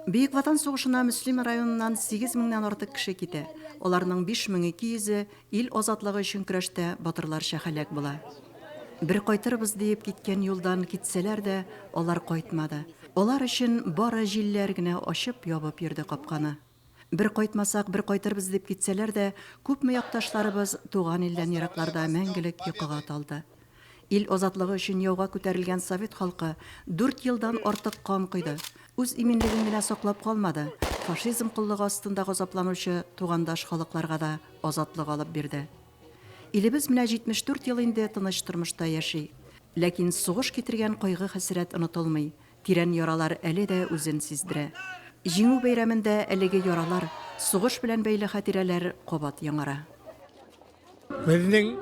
Бөек Ватан сугышына Мөслим районыннан 8 меңнән артык кеше китә. Аларның 5200-е ил азатлыгы өчен көрәштә батырларча һәлак була. Бер кайтырбыз диеп киткән юлдан китсәләр дә, алар кайтмады. Алар өчен бары җилләр генә ачып-ябып йөрде капканы. Бер кайтмасак, бер кайтырбыз дип китсәләр дә, күпме якташларыбыз туган илдән еракларда мәңгелек йокыга талды. Ил азатлыгы өчен яуга күтәрелгән совет халкы дүрт елдан артык кан койды, үз иминлеген генә саклап калмады, фашизм коллыгы астында газапланучы тугандаш халыкларга да азатлык алып бирде. Илебез менә 74 ел инде тыныч тормышта яши. Ләкин сугыш китергән кайгы-хәсрәт онытылмый, Тирән яралар әле дә үзен сиздерә. Җиңү бәйрәмендә әлеге яралар, сугыш белән бәйле хатирәләр кабат яңара. Безнең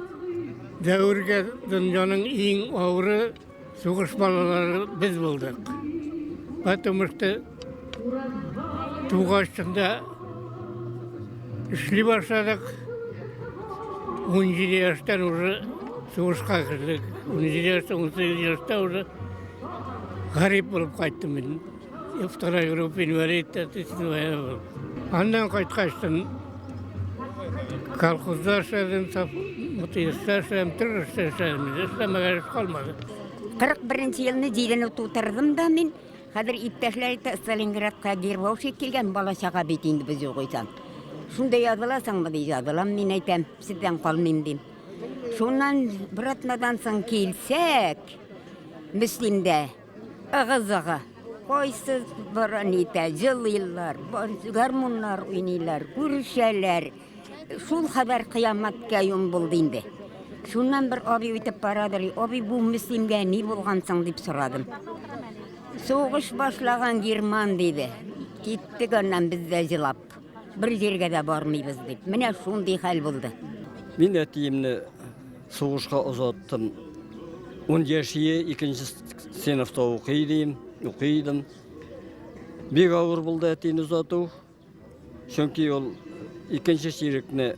дәвергә дөньяның иң авыры сугыш балалары без булдык. Потому что тугач та эшли башладык. 17 яшьтән уже сугышка кердек. 17 яшьтә, 18 яшьтә уже Гарип булып кайттым мин. Вторая группа инвалид, Аннан кайткачтын колхозда эшләдем, МТСта эшләдем, төрле эштә эшләдем. Эшләмәгән эш калмады. 41 елны җилене тутырдым да мин. Хәзер иптәшләр әйтә, Сталинградка вербовщик килгән, бала-чага бит инде без югыйсә. Шунда языласыңмы ди, язылам мин әйтәм, сездән калмыйм дим. Шуннан бер атнадан соң килсәк, Мөслимдә ыгы-зыгы. Кайсы бер нитә, җылыйлар, гармуннар уйныйлар, күрешәләр. Шул хәбәр кыямәткә юм булды инде. Шуннан бер абый үтеп барадыр, абый бу Мөслимгә ни булган соң дип сорадым. Сугыш башлаган Герман диде. Киттек аннан без дә җылап. Бер җиргә дә бармыйбыз дип. Менә шундый хәл булды. Мин әтиемне Сугышка озаттым. Ун яшие икенче сыйныфта укый идем, укый идем. Бик авыр булды әтине озату. Чөнки ул икенче чирекне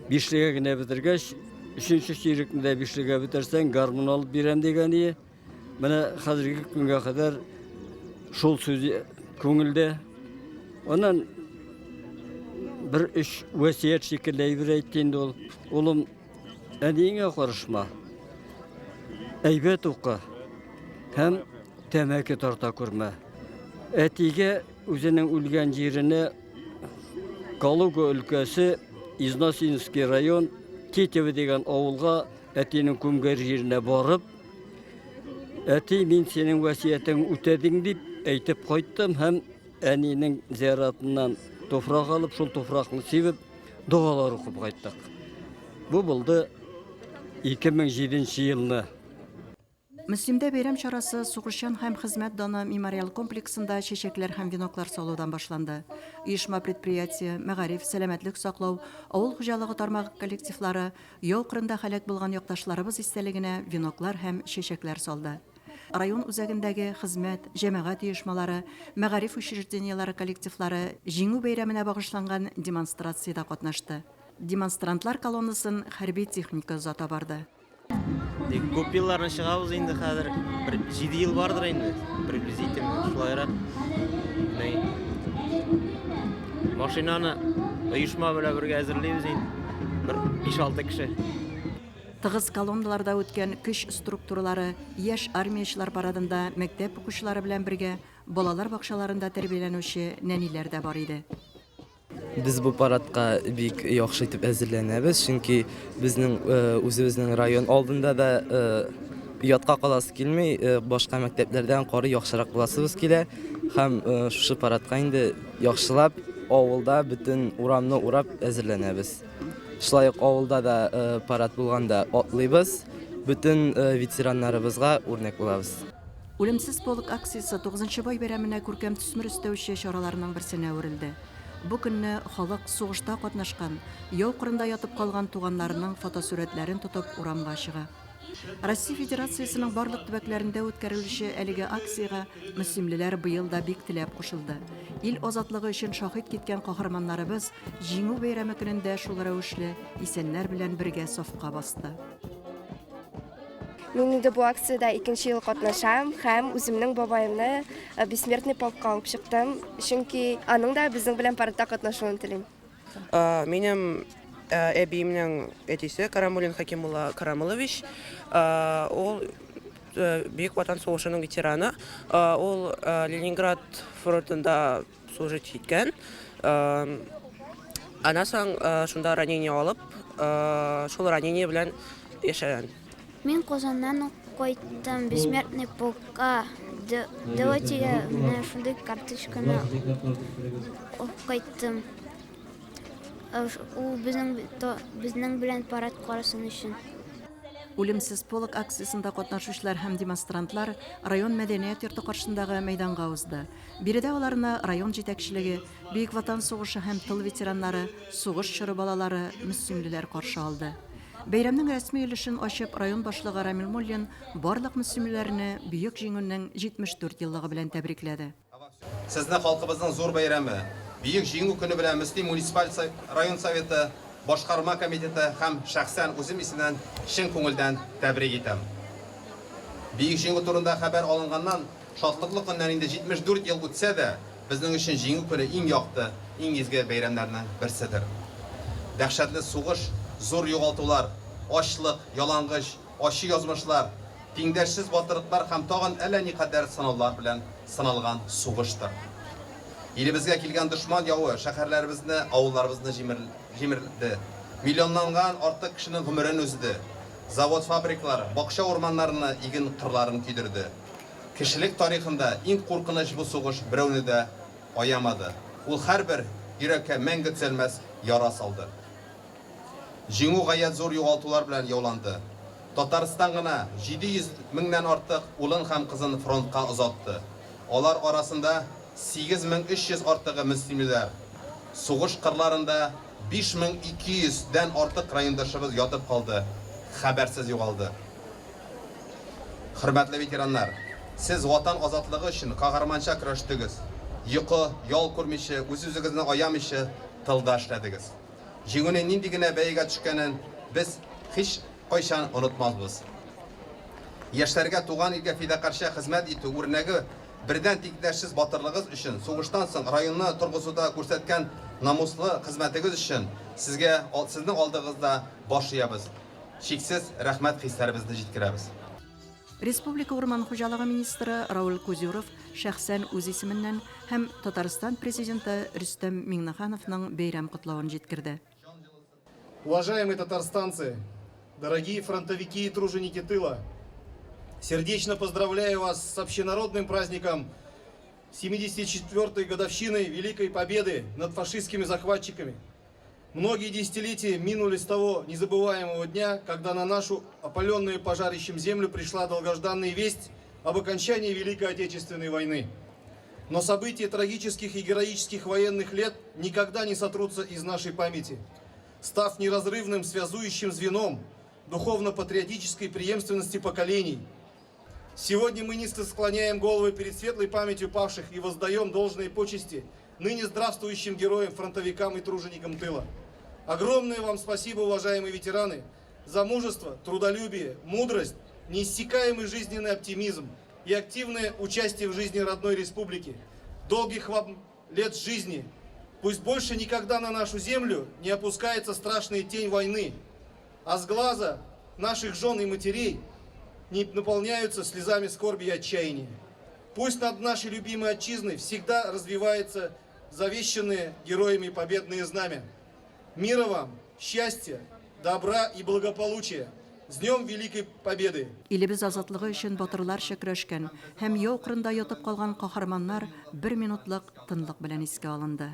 бишлегә генә бетергәч, өченче чирекне дә бишлегә бетерсәң, гармун алып бирәм дигән ие. Менә хәзерге көнгә кадәр шул сүз күңелдә. Аннан бер өч васыять шикелле әйбер әйтте инде ул. Улым, әниеңә карышма. Әйбәт укы һәм тәмәке тарта күрмә. Әтигә үзенең үлгән җиренә Калуга өлкәсе Износинский район Тетево дигән авылга әтинең күмгән җиренә барып, Әти, мин синең васыятең үтәдең дип әйтеп кайттым һәм әнинең зиратыннан туфрак алып, шул туфракны сибеп, догалар укып кайттык. Бу булды 2007 елны. Мөслимдә бәйрәм чарасы Сугышчан һәм хезмәт даны мемориал комплексында чәчәкләр һәм веноклар салудан башланды. Оешма-предприятие, мәгариф, сәламәтлек саклау, авыл хуҗалыгы тармагы коллективлары, Яу кырында һәлак булган якташларыбыз истәлегенә веноклар һәм чәчәкләр салды. Район үзәгендәге хезмәт, җәмәгать оешмалары, мәгариф учреждениеләре коллективлары Җиңү бәйрәменә багышланган демонстрациядә катнашты. Демонстрантлар колоннасын хәрби техника озата барды. Тик күп елларны чыгабыз инде хәзер. Бер 7 ел бардыр инде, приблизительно шулайрак. Ни. Машинаны оешма белән бергә әзерлибез инде. Бер 5-6 кеше. Тыгыз колонналарда үткән көч структуралары яшь армиячеләр парадында мәктәп укучылары белән бергә балалар бакчаларында тәрбияләнүче нәниләр дә бар иде. Без бу парадка бик яхшы итеп әзерләнәбез, чөнки безнең үзебезнең район алдында да оятка каласы килми, башка мәктәпләрдән карый яхшырак буласыбыз килә һәм шушы парадка инде яхшылап авылда бөтен урамны урап әзерләнәбез. Шулай ук авылда да парад булганда атлыйбыз, бөтен ветераннарыбызга үрнәк булабыз. Үлемсез полк акциясе Тугызынчы май бәйрәменә күркәм төсмер өстәүче чараларның берсенә әверелде. Бу көнне халык сугышта катнашкан, яу кырында ятып калган туганнарының фотосурәтләрен тотып урамга чыга. Россия Федерациясенең барлык төбәкләрендә үткәрелүче әлеге акциягә мөслимлеләр быел да бик теләп кушылды. Ил азатлыгы өчен шаһит киткән каһарманнарыбыз Җиңү бәйрәме көнендә шул рәвешле исәннәр белән бергә сафка басты. Мин инде бу акциядә икенче ел катнашам һәм үземнең бабаемны Бессмертный полкка алып чыктым, чөнки аның да безнең белән парадта катнашуын телим. Минем әбиемнең әтисе Карамуллин Хәкимулла Карамуллович, ул Бөек Ватан сугышының ветераны, ул Ленинград фронтында служить иткән. Аннан соң шунда ранение алып, шул ранение белән яшәгән. Мин Казаннан ук кайттым, Бессмертный полкка. Давайте менә шундый карточканы алып кайттым. Ул безнең безнең белән парад карасын өчен. Үлемсез полк акциясендә катнашучылар һәм демонстрантлар район мәдәният йорты каршындагы мәйданга узды. Биредә аларны район җитәкчелеге, Бөек Ватан сугышы һәм тыл ветераннары, сугыш чоры балалары, мөслимлеләр каршы алды. Бәйрәмнең рәсми өлешен ачып, район башлыгы Рамил Муллин барлык мөслимлеләрне Бөек Җиңүнең 74 еллыгы белән тәбрикләде. Сезне халкыбызның зур бәйрәме, Бөек Җиңү көне белән Мөслим муниципаль район Советы, Башкарма комитеты һәм шәхсән үзем исемнән чын күңелдән тәбрик итәм. Бөек Җиңү турында хәбәр алынганнан шатлыклы көннән инде 74 ел үтсә дә, безнең өчен Җиңү көне иң якты, иң изге бәйрәмнәрнең берседер. Дәһшәтле сугыш, зур югалтулар, ачлык, ялангыч, ачы язмышлар, тиңдәшсез батырлыклар һәм тагын әллә никадәр сынаулар белән сыналган сугыштыр. Илебезгә килгән дошман явы шәһәрләребезне, авылларыбызны җимерде, миллионланган артык кешенең гомерен өзде, завод-фабрикалар, бакча-урманнарны, иген кырларын көйдерде. Кешелек тарихында иң куркыныч бу сугыш берәүне дә аямады. Ул һәрбер йөрәккә мәңге төзәлмәс яра салды. Җиңү гаять зур югалтулар белән яуланды. Татарстан гына 700 меңнән артык улын һәм кызын фронтка озатты. Алар арасында 8300 артыгы мөслимлеләр. Сугыш кырларында 5200 дән артык райондашыбыз ятып калды, хәбәрсез югалды. Хөрмәтле ветераннар, сез Ватан азатлыгы өчен каһарманча көрәштегез, йокы, ял күрмичә, үз-үзегезне аямыйча тылда эшләдегез. Җиңүнең нинди генә бәягә төшкәнен без һич кайчан онытмасбыз. Яшьләргә туган илгә фидакарьчә хезмәт итү үрнәге, бердән тиңдәшсез батырлыгыз өчен, сугыштан соң районны торгызуда күрсәткән намуслы хезмәтегез өчен сезгә, сезнең алдыгызда баш иябез. Чиксез рәхмәт хисләребезне җиткерәбез. Республика урман хуҗалыгы министры Рауль Кузюров шәхсән үз исеменнән һәм Татарстан Президенты Рөстәм Миңнехановның бәйрәм котлавын җиткерде. Уважаемые татарстанцы, дорогие фронтовики и труженики тыла, сердечно поздравляю вас с общенародным праздником 74-й годовщиной Великой Победы над фашистскими захватчиками. Многие десятилетия минули с того незабываемого дня, когда на нашу опаленную пожарищем землю пришла долгожданная весть об окончании Великой Отечественной войны. Но события трагических и героических военных лет никогда не сотрутся из нашей памяти, став неразрывным связующим звеном духовно-патриотической преемственности поколений. Сегодня мы низко склоняем головы перед светлой памятью павших и воздаем должные почести ныне здравствующим героям, фронтовикам и труженикам тыла. Огромное вам спасибо, уважаемые ветераны, за мужество, трудолюбие, мудрость, неиссякаемый жизненный оптимизм и активное участие в жизни родной республики. Долгих вам лет жизни! Пусть больше никогда на нашу землю не опускается страшная тень войны, а с глаза наших жен и матерей не наполняются слезами скорби и отчаяния. Пусть над нашей любимой отчизной всегда развивается завещанные героями победные знамя. Мира вам, счастья, добра и благополучия! С Днем Великой Победы! Илебез азатлыгы өчен батырларча көрәшкән һәм яу кырында ятып калган каһарманнар бер минутлык тынлык белән искә алынды.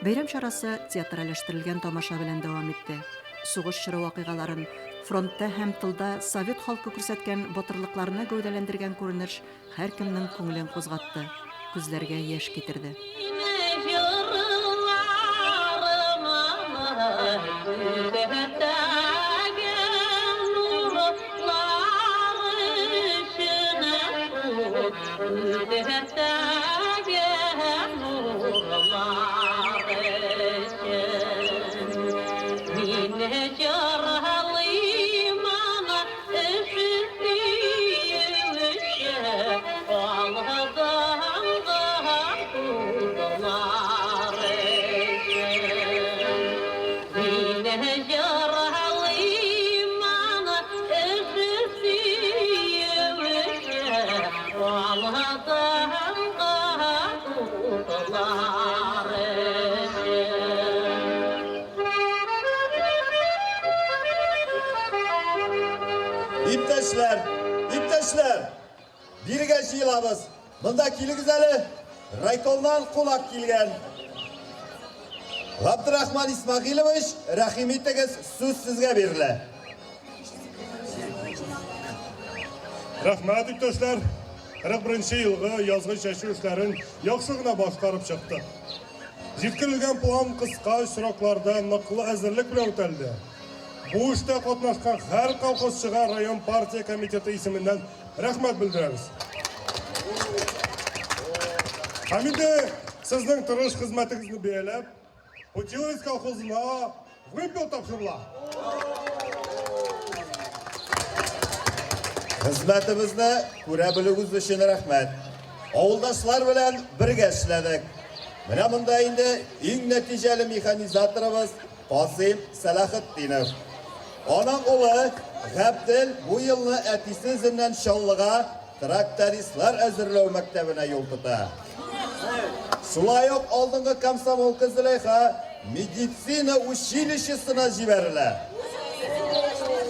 Бәйрәм чарасы театральләштерелгән тамаша белән дәвам итте. Сугыш чоры вакыйгаларын, фронтта һәм тылда совет халкы күрсәткән батырлыкларны гәүдәләндергән күренеш һәркемнең күңелен кузгатты, күзләргә яшь китерде. Иптәшләр, иптәшләр, бирегә җыелабыз. Монда килегез әле, райкомнан кунак килгән. Габдрахман Исмәгыйлович, рәхим итегез, сүз сезгә бирелә. Рәхмәт, иптәшләр. 41 нче елгы язгы чәчү эшләрен яхшы гына башкарып чыктык. Җиткерелгән план кыска срокларда ныклы әзерлек белән үтәлде. Бу эштә катнашкан һәр колхозчыга район партия комитеты исеменнән рәхмәт белдерәбез. Һәм инде сезнең тырыш хезмәтегезне бәяләп, Путиловец колхозына вымпел тапшырыла. Хезмәтебезне күрә белүегез өчен рәхмәт. Авылдашлар белән бергә эшләдек. Менә монда инде иң нәтиҗәле механизаторыбыз Касыйм Сәлахетдинов. Аның улы Габдел бу елны әтисе эзеннән Чаллыга трактористлар әзерләү мәктәбенә юл тота. Шулай ук алдынгы комсомолка Зөләйха медицина училищесына җибәрелә.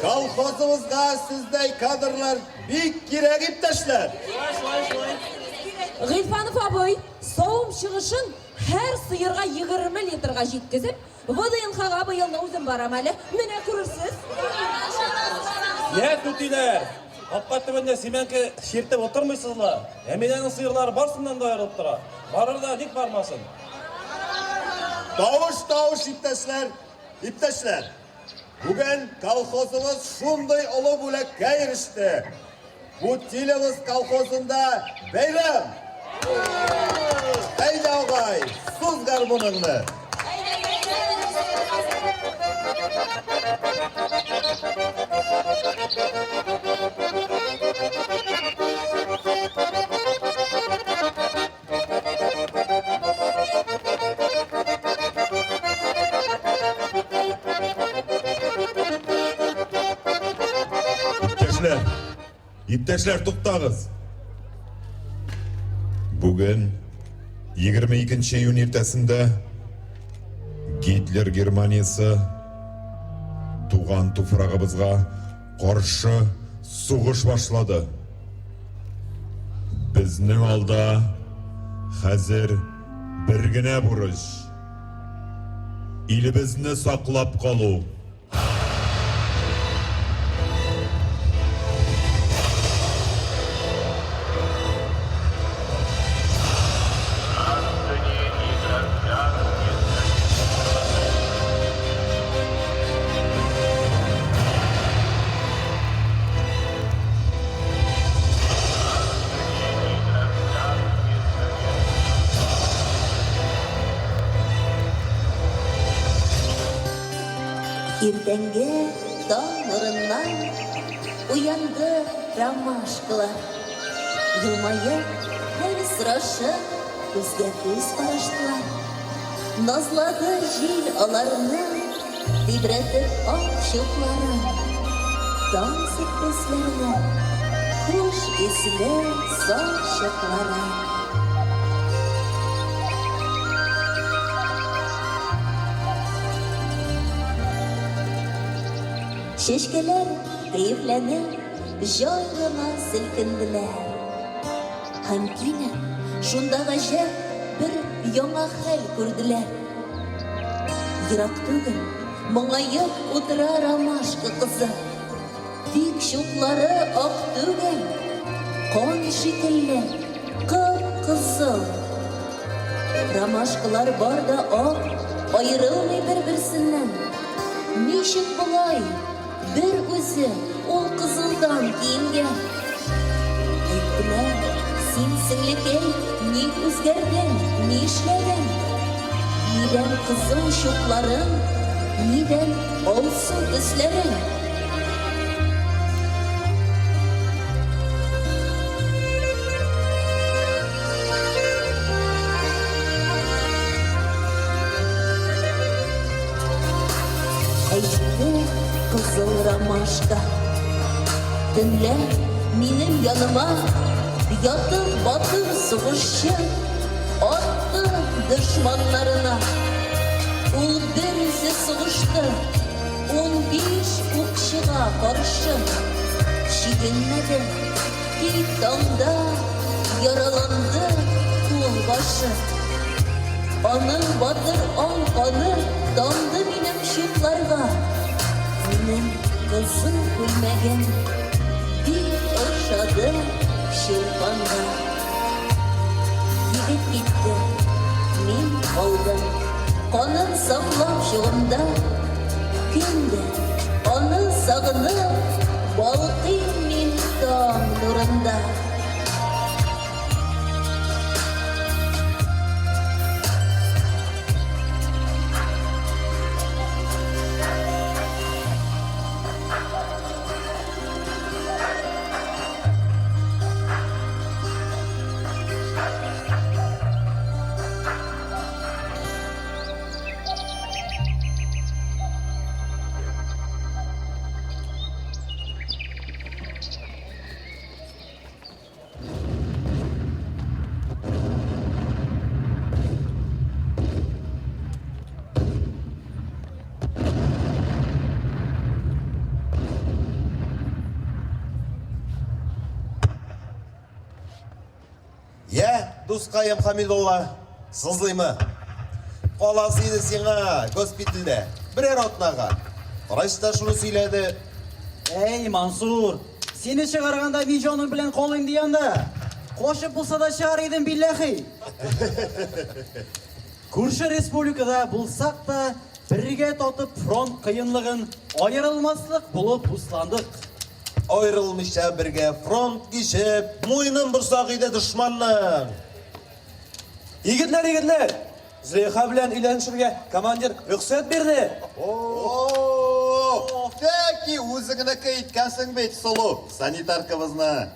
Колхозыбызга сездәй кадрлар бик кирәк, иптәшләр! Гыйльфанов абый, савым чыгышын һәр сыерга 20 литрга җиткезеп, ВДНХга быелны үзем барам әле, менә күрерсез. Йә, түтиләр, капка төбендә симәнке чиртеп утырмыйсыз ла. Әминәнең сыерлары барсыннан да аерылып тора. Барыр да, ник бармасын? Тавыш, тавыш, иптәшләр, иптәшләр! Бүген колхозыбыз шундый олы бүләккә иреште. Путиловоз колхозында бәйрәм! Әйдә, агай, суз гармуныңны! Иптәшләр, иптәшләр, туктагыз. Бүген 22 июнь иртәсендә Гитлер Германиясе туган туфрагыбызга каршы сугыш башлады. Безнең алда хәзер бер генә бурыч, илебезне саклап калу. Иртәнге таң нурыннан уянды ромашкалар. Елмаеп һәм сорашып күзгә күз караштылар. Назлады җил аларны, тибрәтеп ак чукларын. Таң сипте өсләренә хуш исле сак чыкларын. Чәчкәләр кәефләнеп, җай гына селкенделәр. Һәм кинәт шунда гаҗәп бер яңа хәл күрделәр. Ерак түгел, моңаеп утыра ромашка кызы. Тик чуклары ак түгел, кан шикелле, кып-кызыл. Ромашкалар бар да ак, аерылмый бер-берсеннән. Ничек болай? Бер үзе ул кызылдан киенгән. Әйттеләр, син, сеңлекәй, ник үзгәрдең, нишләдең? Нидән кызыл чукларың, нидән алсу төсләрең? Әйтте кызыл ромашка. Төнлә минем яныма ятып батыр сугышчы атты дошманнарына. Ул бер үзе сугышты 15 укчыга каршы. чигенмәде, тик таңда яраланды кул башы. Аның батыр ал каны тамды минем чукларга. Минем кызыл күлмәгем бик ошады Чулпанга. Егет китте, мин калдым. Канын саклап чугымда. Көн дә аны сагынып балкыйм мин таң нурында. Я, дускаем Хамидулла, сызлыймы? Каласы иде сиңа госпитальдә, берәр атнага. Врач та шуны сөйләде. Әй, Мансур, сине чыгарганда мин җаным белән калыйм ди анда. Качып булса да чыгар идем, билләхи. Күрше республикада булсак та, бергә татып фронт кыенлыгын аерылмаслык булып дусландык. Аерылмыйча бергә фронт кичеп, муенын борсак иде дошманның. Егетләр, егетләр! Зөләйха белән өйләнешергә командир рөхсәт бирде. О, тәки үзеңнеке иткәнсең бит, сылу санитаркабызны.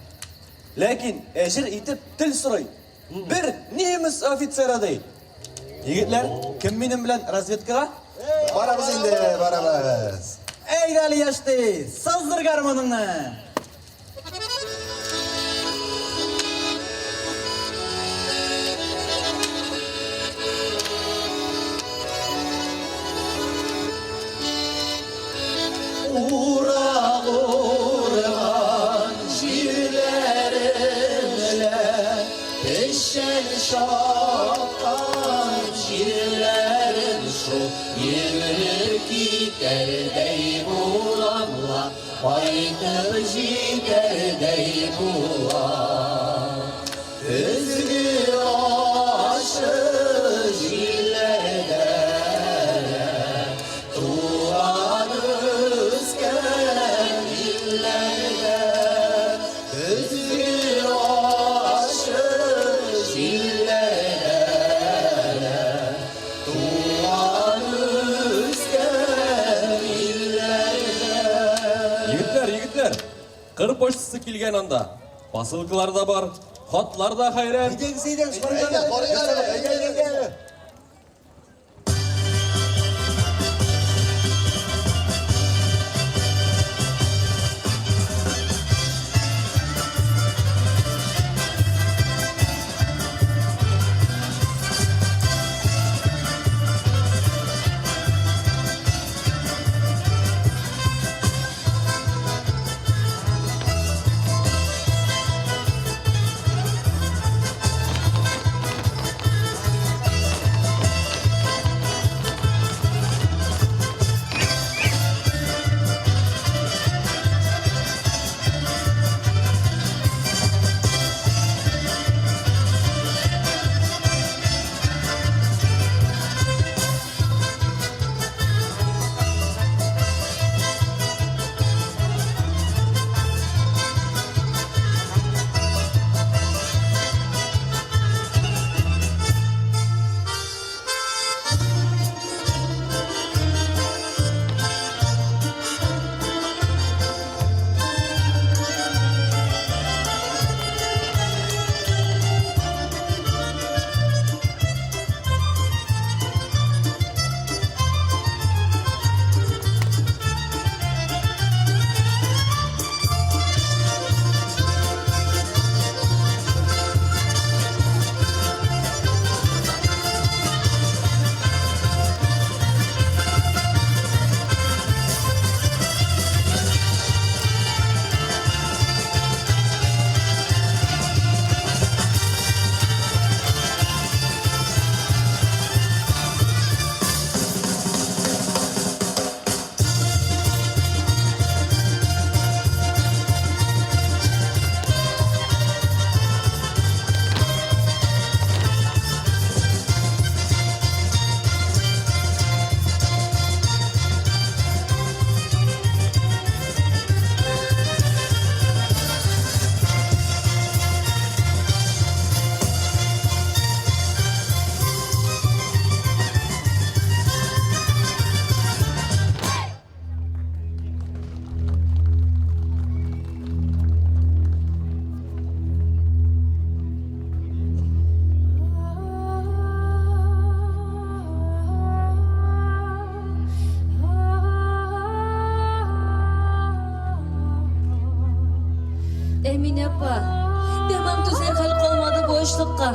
Ләкин әҗер итеп тел сорый. Бер немец офицеры ди. Егетләр, кем минем белән разведкага? Барабыз инде, барабыз. Әйдә әле, яшьти, сыздыр гармуныңны! Урак урган җирләрем лә, Печән чапкан җирләрем шул, Йөгереп китәрдәй булам ла, Кайтып җитәрдәй булам. Көзге ачы җилләрдә Туган үскән илләрдә Көзге ачы җилләрдә Туган үскән илләрдә. Егетләр, егетләр! Кыр почтасы килгән анда. Посылкалар да бар, хатлар да хәйран. Әйдәгез, әйдәгез, карыйк әле. Карыйк әле, әйдә, әйдә, әйдә. Әминә апа, тәмам түзәр хәл калмады бу ачлыкка.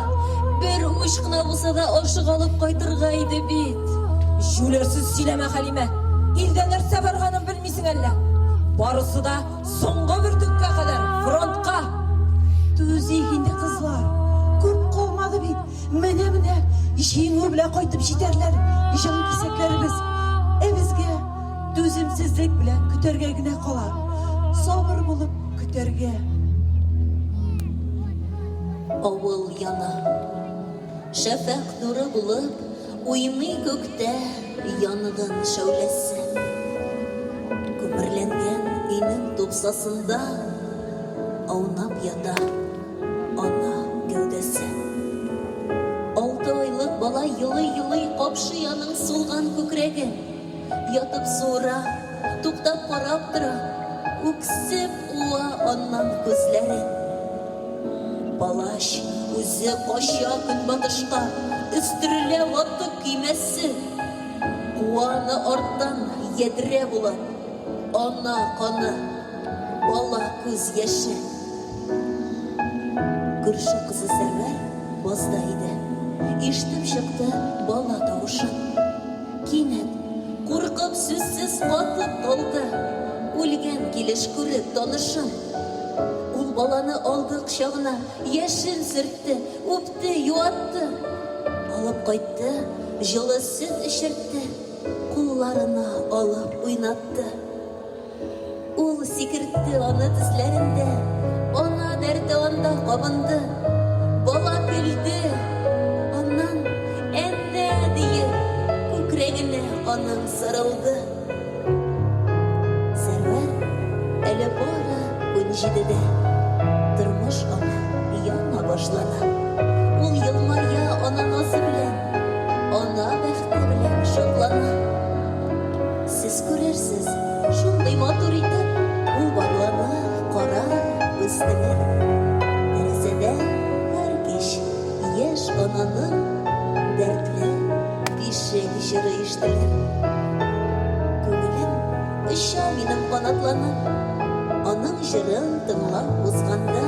Бер уч кына булса да ашык алып кайтырга иде бит. Җүләр сүз сөйләмә, Хәлимә. Илдә нәрсә барганын белмисең әллә? Барысы да соңгы бөртеккә кадәр фронтка. Түзик инде, кызлар. Күп калмады бит. Менә-менә җиңү белән кайтып җитәрләр җан кисәкләребез. Ә безгә түземсезлек белән көтәргә генә кала. Сабыр булып көтәргә. Авыл яна. Шәфәкъ нуры булып уйный күктә янгын шәүләсе. Күмерләнгән өйнең тупсасында аунап ята. Ана гәүдәсе. Алты айлык бала елый-елый капшый аның сулган күкрәген. Ятып суыра, туктап карап тора, үксеп уа аннан күзләрен. Палач үзе кача көнбатышка, өстерелә ватык көймәсе. Куа аны арттан ядрә булып, ана каны, бала күз яше. Күрше кызы Сәрвәр базда иде. Ишетеп чыкты бала тавышын. Кинәт, куркып, сүзсез катып калды. Үлгән килеш күреп танышын. Ул баланы алды кочагына, яшен сөртте, үпте, юатты. Алып кайтты, җылы сөт эчертте, кулларына алып уйнатты. Ул сикертте аны тезләрендә, Ана дәрте анда кабынды. Бала көлде, аннан әннә диеп, Күкрәгенә аның сарылды. Сәрвәр әле бары унҗидедә, Тормыш аңа яңа башлана. Ул елмая ана назы белән, Ана бәхте белән шатлана. Сез күрерсез, шундый матур итеп ул барланыр, карар, үстерер. Тәрәзәдән һәр кич яшь ананың дәртле бишек җыры ишетелер. Күңелем оча минем канатланып, аның җырын тыңлап узганда.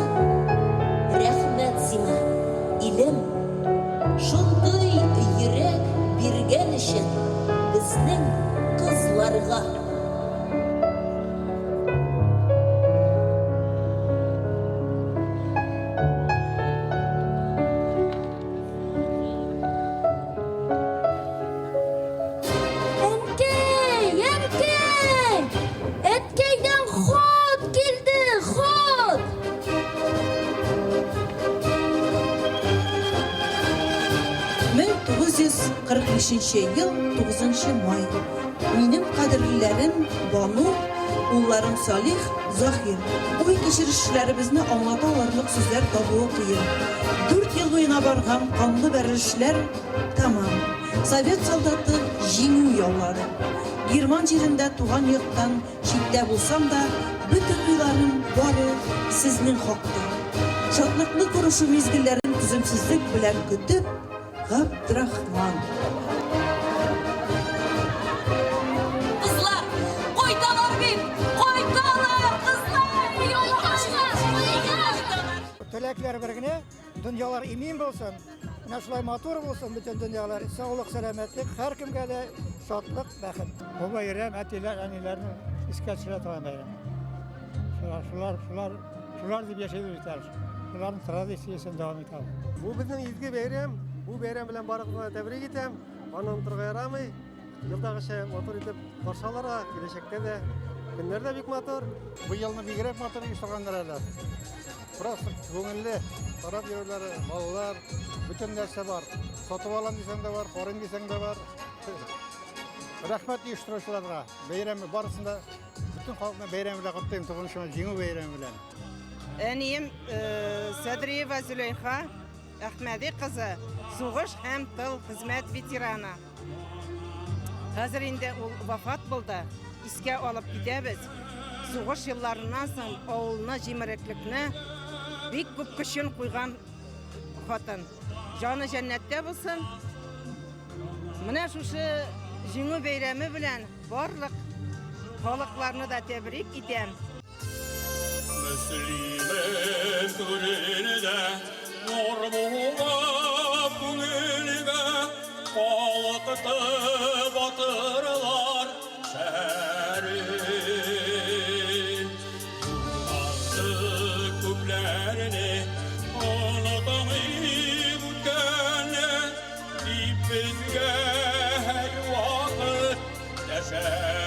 Рәхмәт сиңа, илем! Шундый йөрәк биргән өчен безнең кызларга. Әнкәй, әнкәй! Әткәйдән хат килде, хат! 1945 ел, 9 май. Минем кадерлеләрем Бану, улларым Салих, Заһир. Уй-кичерешләребезне аңлата алырлык сүзләр табуы кыен. Дүрт ел буена барган канлы бәрелешләр тәмам. Совет солдаты җиңү яулады. Герман җирендә туган йорттан Читтә булсам да, бөтен уйларым бары сезнең хакта. Шатлыклы күрешү мизгелләрен түземсезлек белән көтеп, Габдрахман. Кызлар, кайталар бит! Кайталар, кызлар! Теләкләр бер генә, дөньялар имин булсын, менә шулай матур булсын бөтен дөньялар, саулык, сәламәтлек, һәркемгә дә шатлык, бәхет. Бу бәйрәм әтиләр, әниләрне искә төшерә торган бәйрәм. Шулар, шулар, шулар, шулар дип яшибез бит әле. Шуларның традициясен дәвам итәбез. Бу безнең изге бәйрәм. Бу бәйрәм белән барыгызны да тәбрик итәм. Аны онытырга ярамый. Елдагыча матур итеп каршы алырга, киләчәктә дә көннәр дә бик матур. Бу елны бигрәк матур оештырганнар әле. Просто күңелле карап йөрүләре, балалар, бөтен нәрсә бар. Сатып алам дисәң дә бар, карыйм дисәң дә бар. Рәхмәт оештыручыларга. Бәйрәме барысын да бөтен халыкны бәйрәм белән котлыйм, 9 май Җиңү бәйрәме белән. Әнием э, Садриева Зөләйха Әхмәди кызы сугыш һәм тыл хезмәт ветераны. Хәзер инде ул вафат булды. Искә алып китәбез. Сугыш елларыннан соң авылны җимереклекне бик күп көчен куйган хатын. Җаны җәннәттә булсын. Менә шушы Җиңү бәйрәме белән барлык халыкларны да тәбрик итәм. Мөслимем түрендә нур булып күңелгә калыкты батырлар шәһәре. Югалтты күпләрне, онытмыйк үткәнне, дип безгә һәрвакыт дәшәләр.